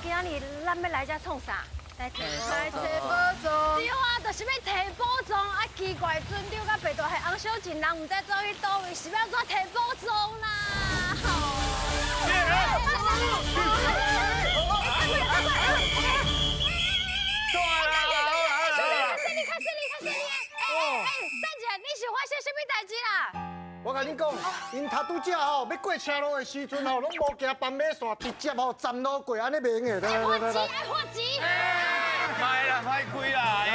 今仔日咱欲來遮創啥？來提寶藏。對啊，就是欲提寶藏啊！奇怪，船長佮白大俠翁小情人毋知走去佗位，是欲按怎提寶藏啦？較細力，較細力！哎哎，等一下，你是發生啥物代誌啦？我共恁講，𪜶頭拄才吼欲過車路的時陣吼，攏無行斑馬線，直接吼站路過，按呢袂用的。愛罰錢，愛罰錢！莫啦，莫開啦！哎，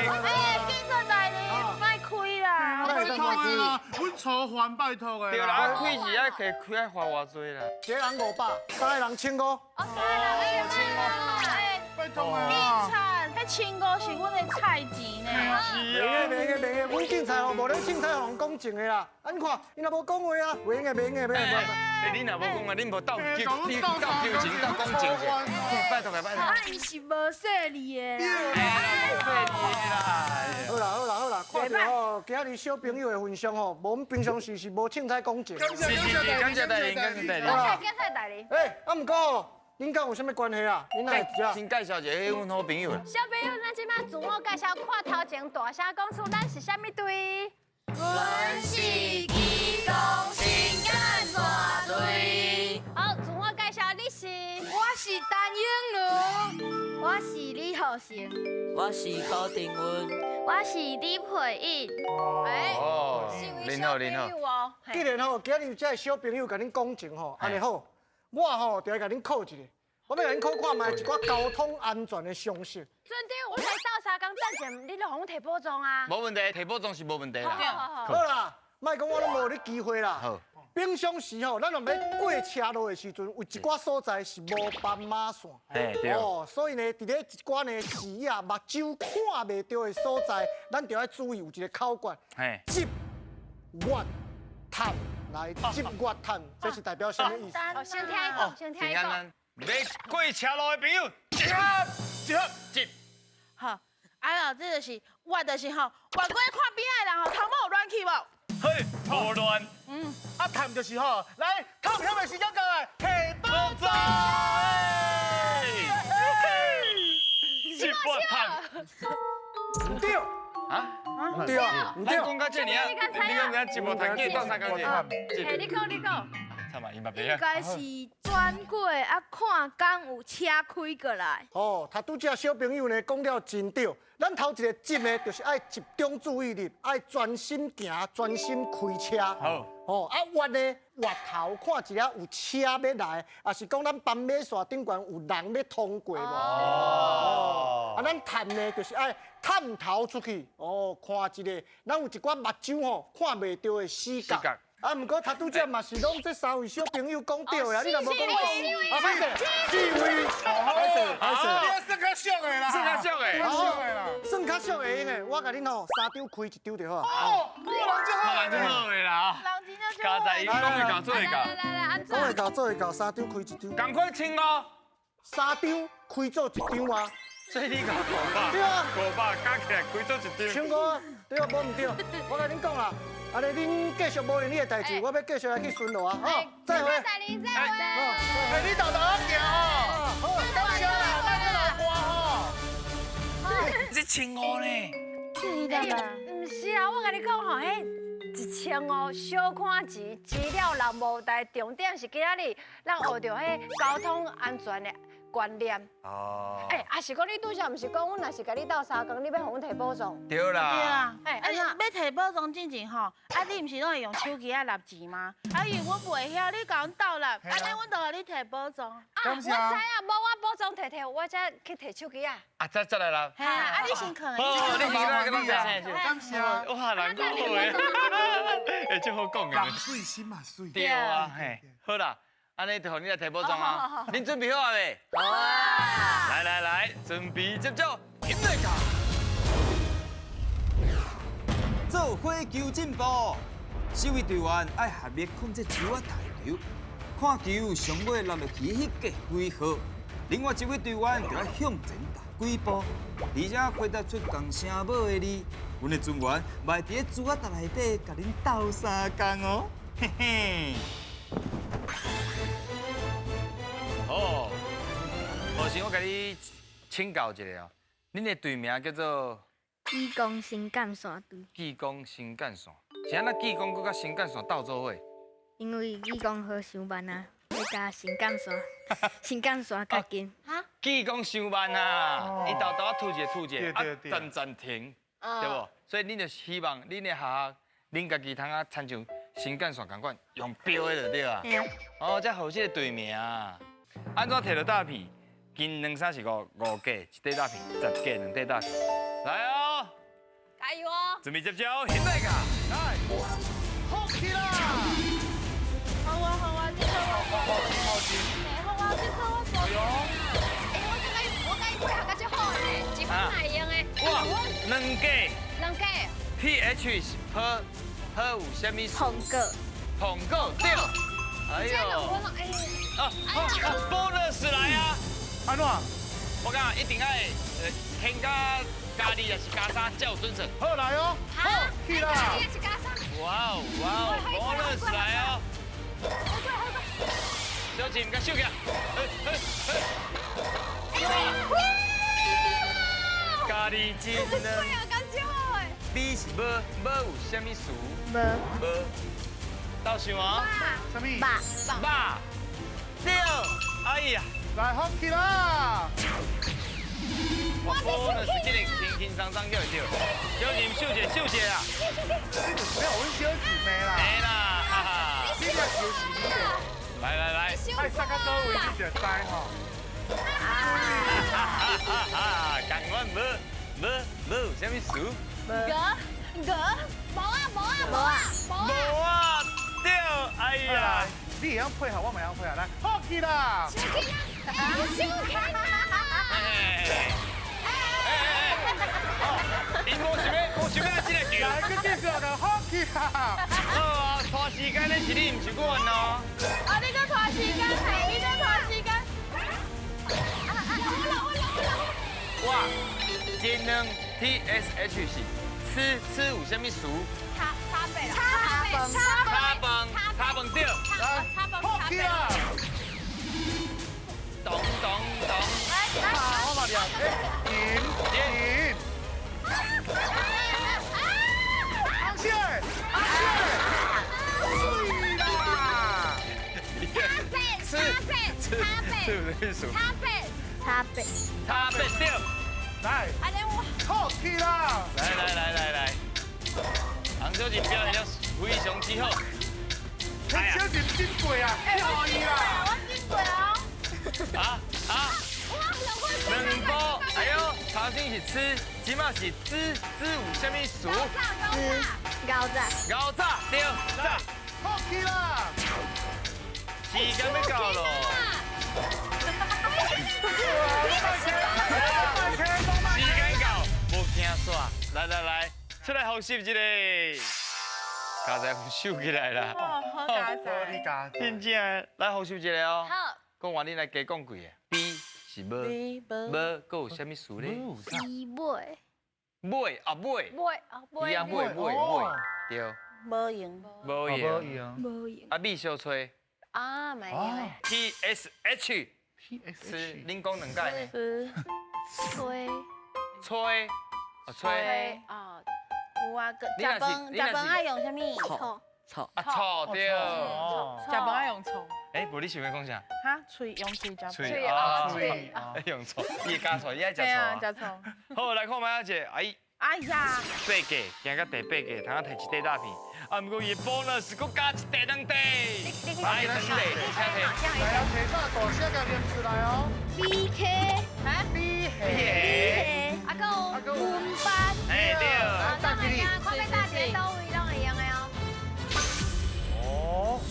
警察大人，莫開啦！拜託的啦，阮初犯拜託的。對啦，開是愛開開愛罰偌濟啦？一個人500，三個人1500。哦，三個人1500。拜託的警察，彼15是阮的菜錢呢。袂用的，袂用的，袂用的，阮警察吼無咧凊彩予人講情的啦。啊，你看，𪜶若無講話啊，袂用的，袂用的，袂用的。欸，你若無講啊，恁無鬥糾，你鬥糾情，鬥講情者，拜託的，拜託。啊，伊是無勢利的。勢利的啦。好啦，好啦，好啦，看著吼，今仔日小朋友的份上吼，無阮平常時是無凊彩講情。感謝感謝大人，感謝大人。感謝警察大人。欸，啊，毋過恁敢有啥物關係啊？恁來遮？先介紹一下阮好朋友啦。小朋友，咱這擺自我介紹，看頭前大聲講出咱是啥物隊？阮是機動新干線隊。好，自我介紹，你是？我是陳英如，我是李浩成，我是高定文，我是李培颖。哎，哦，您好，您好。既然吼，今日這个小朋友共恁講情吼，按呢好，我吼就來共恁考一下。我欲共恁考看覓一寡交通安全的常識。船長，阮來鬥相共，等陣你著予阮提寶藏啊。無問題，提寶藏是無問題啦。好啦，莫講我攏無予你機會啦。好。平常時吼，咱若欲過車路的時陣，有一寡所在是無斑馬線。嘿，對。哦，所以呢，佇咧一寡呢視野目睭看袂著的所在，咱著愛注意有一個口訣。嘿。集月探來，集月探，這是代表啥物意思？哦，先聽伊講，先聽伊講。欲過車路的朋友，集合，集合，集。好，啊，這就是，我就是吼，越過看邊仔的人吼，頭毛有亂去無？嘿，無亂。嗯，啊，探就是吼，來，探險的時間到來，提寶藏。集月探。毋對。啊？毋對，毋對。咱講到這爾啊，你敢知影集月探計鬥相共者？嘿，你講，你講。應該是轉過啊，看敢有車開過來。哦，頭拄才小朋友呢講了真對。咱頭一個集呢，就是愛集中注意力，愛專心行，專心開車。好。哦，啊，越呢越頭看一下有車欲來，抑是講咱斑馬線頂懸有人欲通過無？哦。啊，咱探呢就是愛探頭出去，哦，看一下，咱有一寡目睭吼看袂著的死角。啊，毋過頭拄才嘛是攏這三位小朋友講對的啊，你若無講，啊，歹勢，四位，歹勢，歹勢，你算較俗的啦，算較俗的，算較俗的，用的，我共恁吼三張開一張就好。哦，人真好，人真好的啦，人真正加在伊講會到做會到，來來來，按怎？講會到做會到，三張開一張。仝款15，三張開做一張啊。所以你講500，對啊，500加起來開做一張。15，對啊，無毋對，我共恁講啦。按呢，恁繼續無閒你的代誌，我欲繼續來去巡邏啊！好，再會。大人再會。欸，你沓沓仔行哦，好，感謝啦，莫閣來換吼。這15呢？是的啦。毋是啊，我共你講吼，彼15小看錢，錢了人無代，重點是今仔日咱學著彼交通安全的觀念。哦。欸，啊是講你拄才毋是講，阮若是共你鬥相共，你欲予阮提寶藏？對啦。對啊。欸，啊，你欲提寶藏進前吼，啊，你毋是攏會用手機仔睂錢嗎？啊，因為阮袂曉，你共阮鬥睂，按呢阮就予你提寶藏。啊，我知影，無我寶藏提提，我才去提手機仔。啊，再來啦。嘿啊，你先囥。好，你先來，感謝。哇，人夠好的，欸，真好講的。人媠心嘛媠。對啊，嘿，好啦。按呢就予你來提寶藏啊！恁準備好啊未？好啊！來來來，準備接招，起來！做伙求進步，四位隊員愛合力控制球仔台球，看球上尾落落去彼個幾號，另外一位隊員就愛向前踏幾步，而且回答出仝聲母的字。阮的船員嘛會佇咧珠仔搭內底共恁鬥相共哦，嘿嘿。哦，好，小我共你請教一下哦，恁的隊名叫做義工新幹線隊。義工新幹線，是按怎義工閣佮新幹線鬥做伙？因為義工號傷慢啊，欲共新幹線，新幹線較緊。義工傷慢啊，伊沓沓仔吐一下吐一下，啊站站停，對無？所以恁就希望恁的學校，恁家己通啊，親像新幹線仝款用飆的就對啊。哦，才予這个隊名。按怎提著大片？金兩三是五五格，一塊大片，十格兩塊大片。來哦，加油哦！準備接招，現在㗎，來，好起啦！好啊好啊，這個我好好啊，這個我做。哎，我感覺我佮伊配合甲足好呢，一分會用的。哇，兩格，兩格。 P H 是泡泡有啥物？捧個。捧個對。哎呦。啊啊，bonus 來啊！按怎？我講一定愛添加咖喱，抑是加啥才有準繩。好來哦，好起啦！哇哦哇哦，bonus 來哦！小琴，共手起來。咖喱雞呢？B 是無，無有啥物詞？無。無。鬥想啊？啥物？肉。肉。對。哎呀！來，好起啦！哇，bonus 這個輕輕鬆鬆叫會著，小琴秀姐秀姐啊！沒有，阮小琴的啦。沒啦，哈哈。你這球是你的。來來來。愛殺到佗位你就知吼。哈哈哈！仝款無無無有啥物詞？無。無無啊無啊無啊無啊！對，哎呀！你會曉配合，我嘛會曉配合，來，好起啦！收起啦！收起啦！哎哎哎！伊無想欲，無想欲這个球。來，閣繼續來，好起啦！好啊，拖時間的是你，毋是阮哦。啊，你閣拖時間，你閣拖時間。啊啊！我來，我來，我來。哇，一兩 T S H 是吃吃有啥物詞？茶茶杯啦。茶茶飯，茶飯對。來，好起啦！咚咚咚！啊，我嘛念，停停。红色，红色，水啦！茶杯，茶杯，茶杯，茶杯，茶杯，茶杯对。來，安呢我好起啦！來來來來來，洪小姐表現得非常之好。小姐真過啊，跳伊啦！我真過哦。啊啊！兩波，哎呦，頭先是吃，這馬是滋滋有啥物詞？牛早。牛早對，早。好起啦！時間欲到咯。時間到，無驚煞。來來來，出來複習一下。家仔收起來啦。哦，好佳哉。真正來複習一下哦。好。講完你來加講幾个。B 是無，無，閣有啥物詞咧？ B 尾。尾啊尾。尾啊尾。伊啊尾尾尾，對。無閒。無閒。無閒。啊，米小吹。啊，袂用的。 T S H。 T S H。恁講兩擺呢？吹。吹。啊吹。啊。有啊，食飯食飯愛用啥物？醋。醋。啊醋對。食飯愛用醋。欸，無你想欲講啥？哈，喙用喙食。喙啊，喙啊，用醋，伊會加醋，伊愛食醋啊。食醋。好，來看覓仔一个，哎。哎呀！八格，行到第八格，通仔提一塊大片。啊，毋過伊的 bonus 閣加一塊兩塊。來兩塊，請提。來啊，提啥大聲共念出來哦。 B K。啊？B K。啊，閣有阮班。哎對。啊，當然啊，看欲搭一个佗位攏會用的哦。哦。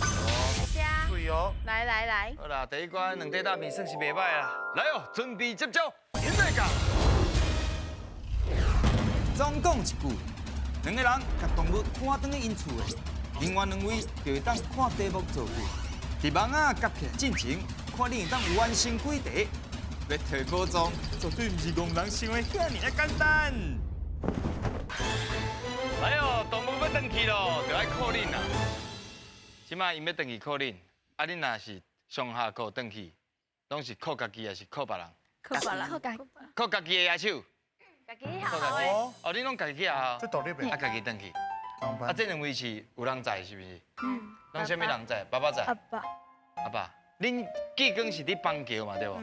水哦。來來來。好啦，第一關兩塊大片算是袂䆀啦。來哦，準備接招，現在講。總講一句，兩个人共動物趕轉去𪜶厝的，另外兩位就會當看題目造句。佇網仔夾起來進前，看你會當完成幾題。欲提寶藏，絕對毋是戇人想的遐爾仔簡單。來哦，動物欲轉去咯，就愛靠恁啦。這擺𪜶欲轉去靠恁，啊，恁若是上下課轉去，攏是靠家己，抑是靠別人？靠別人，靠家己的野手。家己學校的。哦，你攏家己去學校。這獨立的。啊，家己轉去。啊，這兩位是有人載是不是？嗯。攏啥物人載？爸爸載。阿爸。阿爸，恁繼光是佇板橋嘛，對無？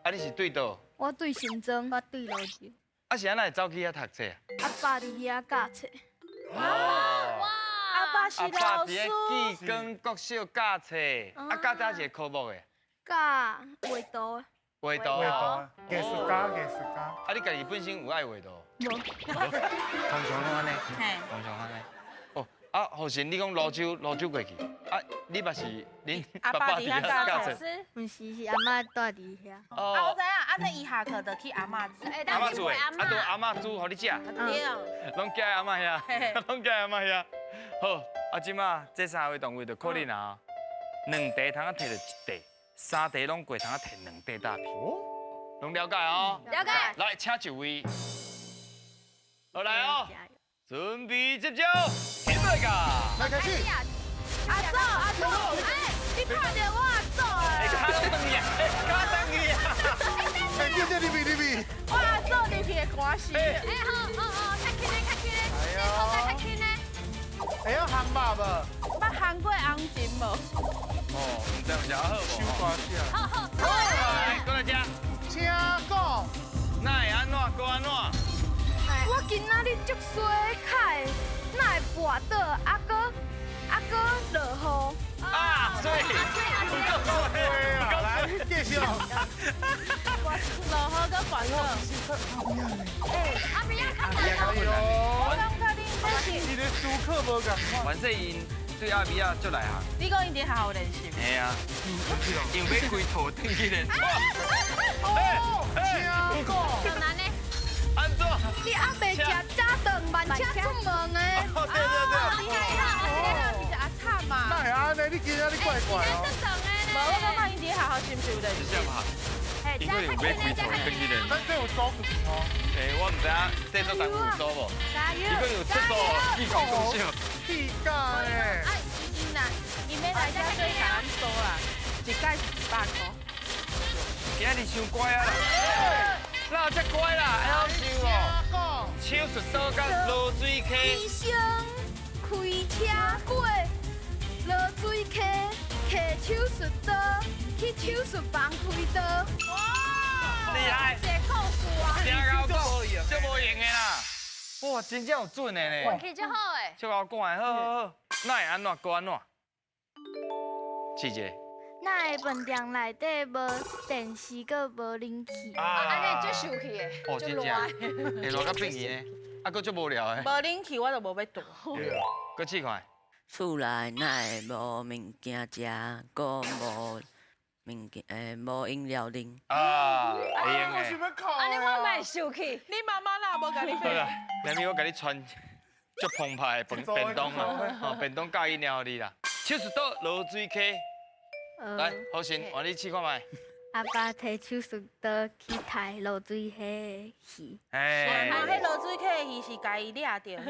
啊，你是對佗？我對新莊，我對蘆洲。啊，是按怎會走去遐讀冊啊？阿爸佇遐教冊。哇！阿爸是老師。阿爸佇繼光國小教冊，啊，教啥一個科目的？教畫圖。畫圖。畫圖，藝術家，藝術家。啊，你家己本身有愛畫圖？無。通常攏按呢，通常按呢。哦，啊，雨神，你講蘆洲，蘆洲過去，啊，你嘛是恁爸爸佇遐教冊？毋是，是阿嬤住佇遐。哦，啊，我知影，啊，這伊下課就去阿嬤厝。阿嬤厝的，啊，都阿嬤煮予你食。對。攏寄阿嬤遐，攏寄阿嬤遐。好，啊，這馬這三位同學就靠恁啊，兩題通啊提著一題，三題攏過通啊提兩塊大片。攏了解哦。了解。來，請就位。好來哦，準備接招，起來噶。來開始。阿祖，阿祖，哎，你拍著我阿祖哎。卡攏斷去啊！卡斷去啊！哎，對對，你比你比。我阿祖入去會寒死。哎，好，哦哦，較輕的，較輕的，這個較輕的。會曉烘肉無？捌烘過紅蟳無？哦，毋知有食好無？傷大隻。好好。來，過來食。請講。哪會按怎？閣按怎？我今仔日足衰凯，哪會跋倒？啊閣啊閣落雨。啊，衰！唔夠衰啊！來，繼續。落雨閣跋倒。哎，阿明仔較難哦。我感覺恁這是。伊咧思考無仝款。反正𪜶對阿明仔足內行。你講𪜶佇學校練習？嘿啊，因欲開套轉去咧。哦，請講。就難呢。按怎？你猶未食早頓，慢車出門的。哦，對對對。你係啊，你是阿慘嘛？哪會按呢？你今仔你怪怪哦。無，我感覺𪜶佇學校是毋是有練習？因可能欲開套轉去咧。咱這有組就是吼。欸，我毋知影這組同學有組無？伊可能有出組，繼光國小。屁假的。啊，伊若伊欲來遮做共咱組啦，一屆是100箍。今仔日傷乖啊啦！哪有遮乖啦？會曉想哦。手術刀佮濁水溪。醫生開車過濁水溪，提手術刀去手術房開刀。哇！厲害！這故事啊，真𠢕講，足無閒的啦。哇，真正有準的呢。運氣足好的。足𠢕講的，好好好。哪會按怎？閣按怎？試一下。哪會飯店內底無電視，閣無冷氣？啊，按呢足受氣的，哦，真正，會熱甲變去呢，啊，閣足無聊的。無冷氣我就無欲住。閣試看。厝內哪會無物件食，閣無物件，無飲料啉。啊，會用的。按呢我嘛會受氣。你媽媽哪無共你好啦，來咪我共你傳足澎湃的便當啊，哦，便當加飲料予你啦。手術刀濁水溪。來，雨神，換你試看覓。阿爸提手術刀去刣濁水溪的魚。哎。啊，彼濁水溪的魚是共伊掠著的。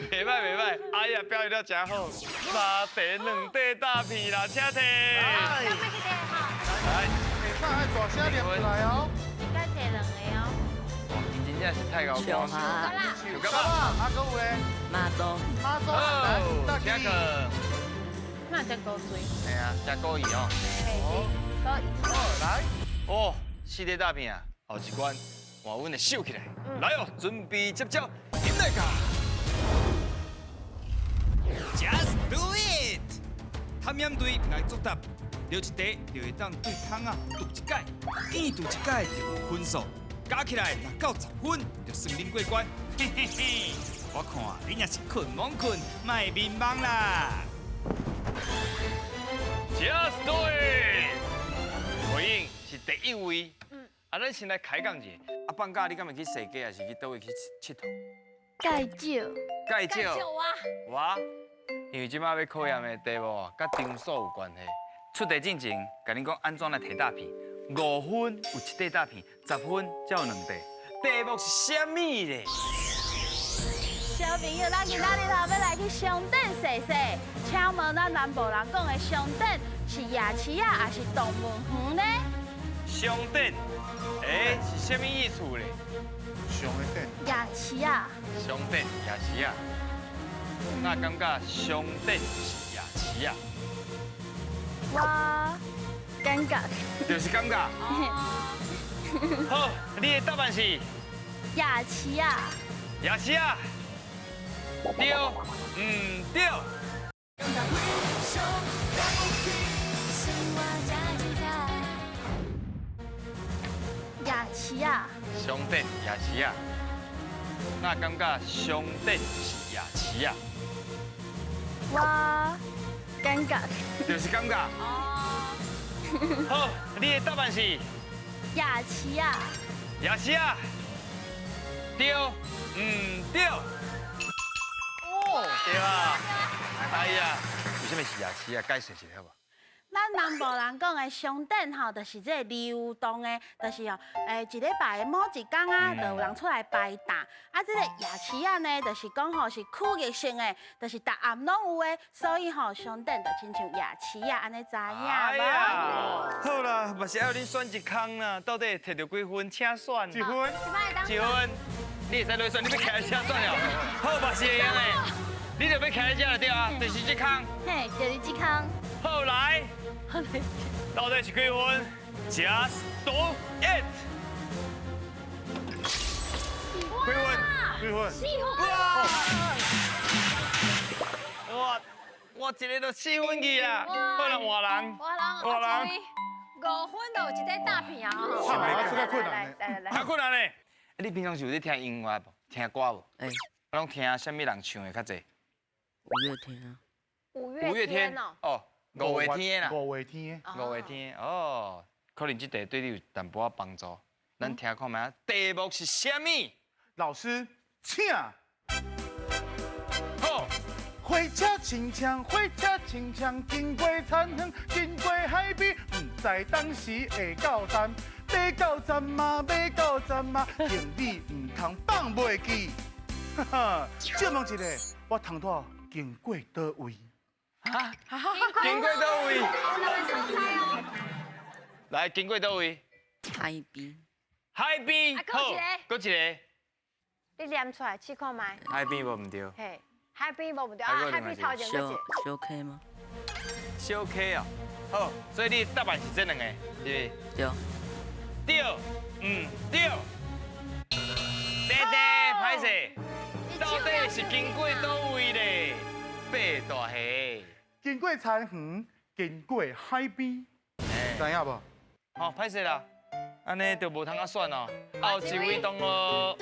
袂歹袂歹，哎呀，表現得真好，三題兩塊大片啦，請提。來，會使愛大聲念出來哦。一擺提兩个哦。哇，真正是太𠢕講。小哈。小蛤。啊，閣有咧。媽祖。媽祖，來，請客。那真古錐。嘿啊，真古意哦。古意。好，來。哦，四塊大片啊，後一關換阮的秀起來。來哦，準備接招，進來噶。 Just do it！探險隊來作答，著一題就會當對窗仔揬一擺，見揬一擺就有分數，加起來若夠10分，就算恁過關。嘿嘿嘿，我看恁也是睏罔睏，莫眠夢啦。 Just do it！回應是第一位。嗯。啊，咱先來開講一下。啊，放假你敢會去踅街，還是去佗位去𨑨迌？介紹。介紹。我。因為這馬欲考驗的題目佮場所有關係。出題進前，共恁講按怎來提大片。5分有一塊大片，10分才有2塊。題目是啥物咧？小朋友，咱今仔日頭欲來去商店踅踅，請問咱南部人講的商店是夜市啊，抑是動物園呢？上上顶，哎，是啥物意思咧？上的顶。夜市啊。上顶夜市啊。那感觉上顶是夜市啊？我感觉。就是感觉。好，你的答案是？夜市啊。夜市啊。对，毋对？夜市啊。上顶夜市啊。那感觉上顶是夜市啊？我感觉。就是感觉。好，你的答案是？夜市啊。夜市啊。对，毋对？哦，对啊。哎呀，为什么是夜市啊？解释一下好无？咱南部人讲的上顶吼，就是这个流动的，就是哦，一礼拜的某一天啊，就有人出来摆档。啊，这个夜市仔呢，就是讲吼是区域性的，就是逐暗拢有的，所以吼上顶就亲像夜市仔按呢，知影无？好啦，嘛是爱恁选一空啦，到底摕著几分？请选。一分。一分。你会使落选，你欲徛佇遮选了。好，嘛是会用的。你就欲徛佇遮就对啊，就是这空。嘿，就是这空。好来，到底是几分？Just do it。几分？几分？四分。哇！我一个就4分去啊！好啦，换人。换人。换人。5分就有一块大片啊！吼，这较困难。来来来。较困难嘞！你平常时有咧听音乐无？听歌无？欸。拢听啥物人唱的较济？五月天啊。五月天哦。五月天啦。五月天。五月天哦，可能这题对你有淡薄仔帮助。咱听看觅，题目是啥物？老师，请。好。火车亲像火车亲像，经过田园，经过海边，毋知当时会到站，欲到站嘛，欲到站嘛，行李毋通放袂记。哈哈，借问一下，我通拄经过佗位？啊？经过佗位？来，经过佗位？海边。海边。好，阁一个。你念出来试看觅。海边无毋对。嘿，海边无毋对啊，海边头前阁一个。小溪吗？小溪哦，好，所以你答案是这两个，是不是？对。对，毋对。弟弟，歹势，到底是经过佗位咧？八大虾。经过田园，经过海边，知影无？好，歹势啦，按呢就无通啊选哦。后一位同学，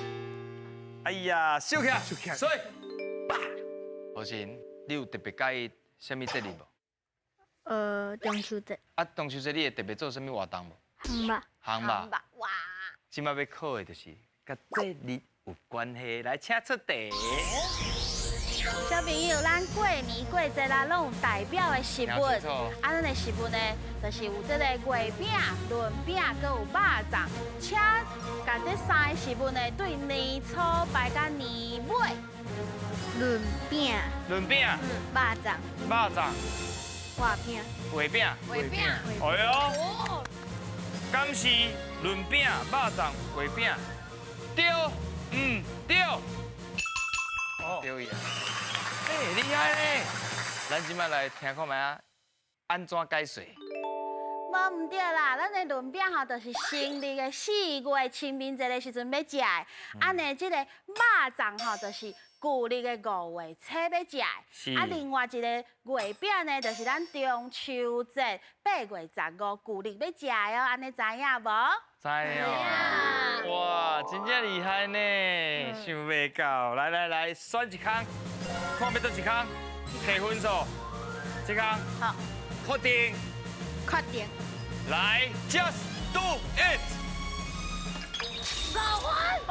哎呀，收起来，收起来。所以，何神，你有特别佮意啥物节日无？中秋节。啊，中秋节你会特别做啥物活动无？烘肉。烘肉。哇！这摆欲考的就是佮节日有关系，来，请出题。小朋友，咱过年过节啦，拢有代表的食物。啊，咱的食物呢，就是有这个月饼、润饼，阁有肉粽。请共这三个食物呢，对年初排到年尾。润饼。润饼。肉粽。肉粽。月饼。月饼。月饼。哎呦，敢是润饼、肉粽、月饼？对，毋对？对呀。哎，厉害咧！咱这摆来听看觅啊，按怎解说？无毋对啦，咱的润饼吼，就是新历的4月清明节的时阵欲食的。啊，呢，这个肉粽吼，就是旧历的5月初欲食的。啊，另外一个月饼呢，就是咱中秋节8月15旧历欲食的哦，按呢知影无？知哦。哇，真正厉害呢，想袂到。来来来，选一空，看欲佗一空，提分数，这空。好。确定。确定。来，Just do it。 5分。哦。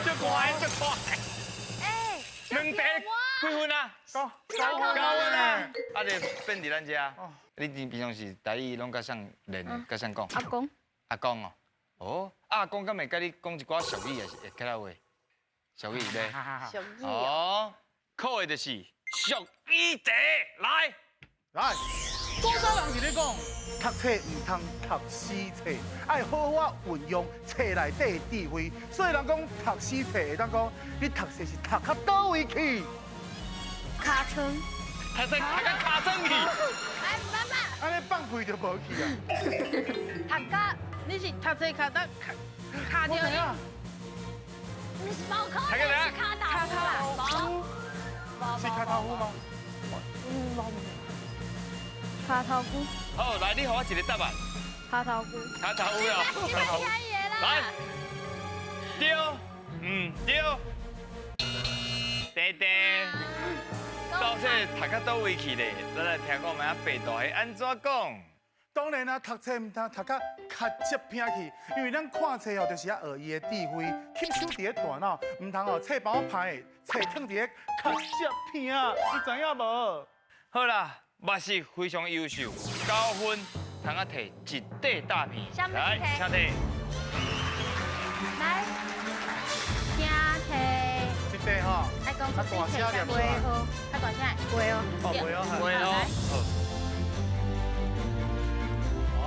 这快，这快。哎。两题几分啊？九分啊！啊，你变伫咱遮。你平常时台语拢佮谁练的？佮谁讲？阿公。阿公哦。哦，阿公敢会佮你讲一寡俗语，还是会客话？俗语咧。俗语哦。考的就是俗语题，来。来。古早人是咧讲，讀冊毋通讀死冊，愛好好運用冊內底的智慧。所以人講讀死冊，會當講你讀冊是讀較佗位去？尻川。讀冊讀較尻川去。來，爸爸。按呢放屁就無去啊！讀甲，你是讀冊讀到卡掉？不是，無可能是跤頭夫啦，是跤頭夫嗎？嗯，無。跤頭夫。好，來，你予我一個答案。跤頭夫。跤頭夫哦。來，對，毋對，叮叮，到底讀到佗位去咧？咱來聽看覓仔白大俠按怎講。當然啊，讀冊毋通讀甲尻脊骿去，因為咱看冊哦，就是愛學伊的智慧，吸收佇咧大腦，毋通哦冊包歹，冊囥佇咧尻脊骿，你知影無？好啦，嘛是非常優秀，9分，通啊提一塊大片，來，請提。來，請提。一塊吼，愛講出大聲點，較大聲，袂哦，哦，袂哦，袂哦。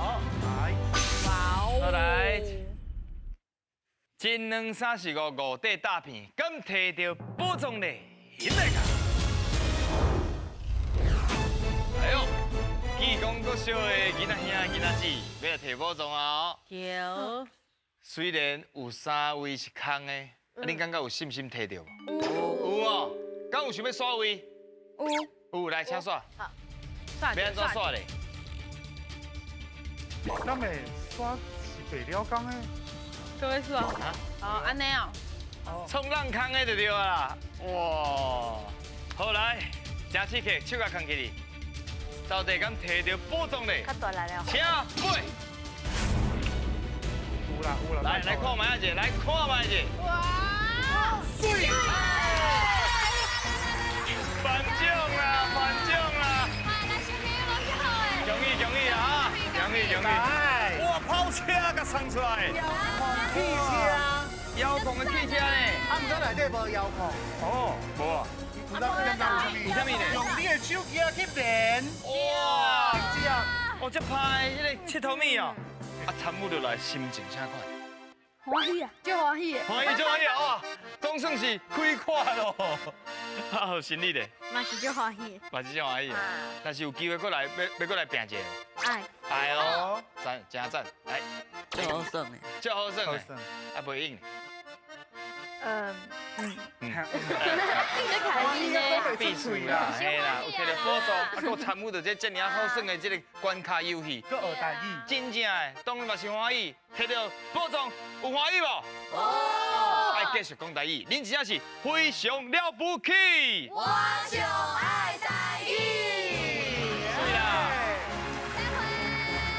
好，來，哇哦，好來，一、兩、三、四、五，五塊大片，敢提著寶藏咧？來個！哎呦，義工國小的囡仔兄、囡仔姊，欲來提寶藏啊！對。雖然有3位是空的，啊，恁感覺有信心提著無？有。有哦，敢有想欲刷位？有。有，來，請刷。好。欲按怎刷咧？敢會刷是白了工的？做咩刷？哦，按呢哦。衝浪空的就對啦。哇！好來，真刺激，手共囥起來。到底敢提著寶藏咧？較大力了。請飛。有啦有啦。來來看覓仔者，來看覓者。哇！水！頒獎啦，頒獎啦！啊，來小朋友攏足好的。恭喜恭喜啊！恭喜恭喜！哇，跑車共送出來！遙控汽車，遙控的汽車呢？啊，毋知內底無遙控。哦，無啊。有啥物呢？用你的手機啊去連。哇！哦，這歹彼個𨑨迌物哦。啊，參與落來心情啥款？歡喜啊，足歡喜的。歡喜足歡喜啊！哇，總算是開闊咯。好，心裡咧。嘛是足歡喜。嘛是足歡喜。但是有機會閣來，欲閣來拚一下。愛。愛哦，讚，真讚，來。足好耍的。足好耍的。啊，袂用。嗯嗯。嗯。開心的。必須啦，嘿啦，有提著寶藏，啊，閣參與著這遮爾仔好耍的這個關卡遊戲，閣學台語，真正的，當然嘛是歡喜，提著寶藏有歡喜無？哦。愛繼續講台語，恁真正是非常了不起。我上愛台語。水啦。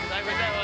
再會。再會，再會。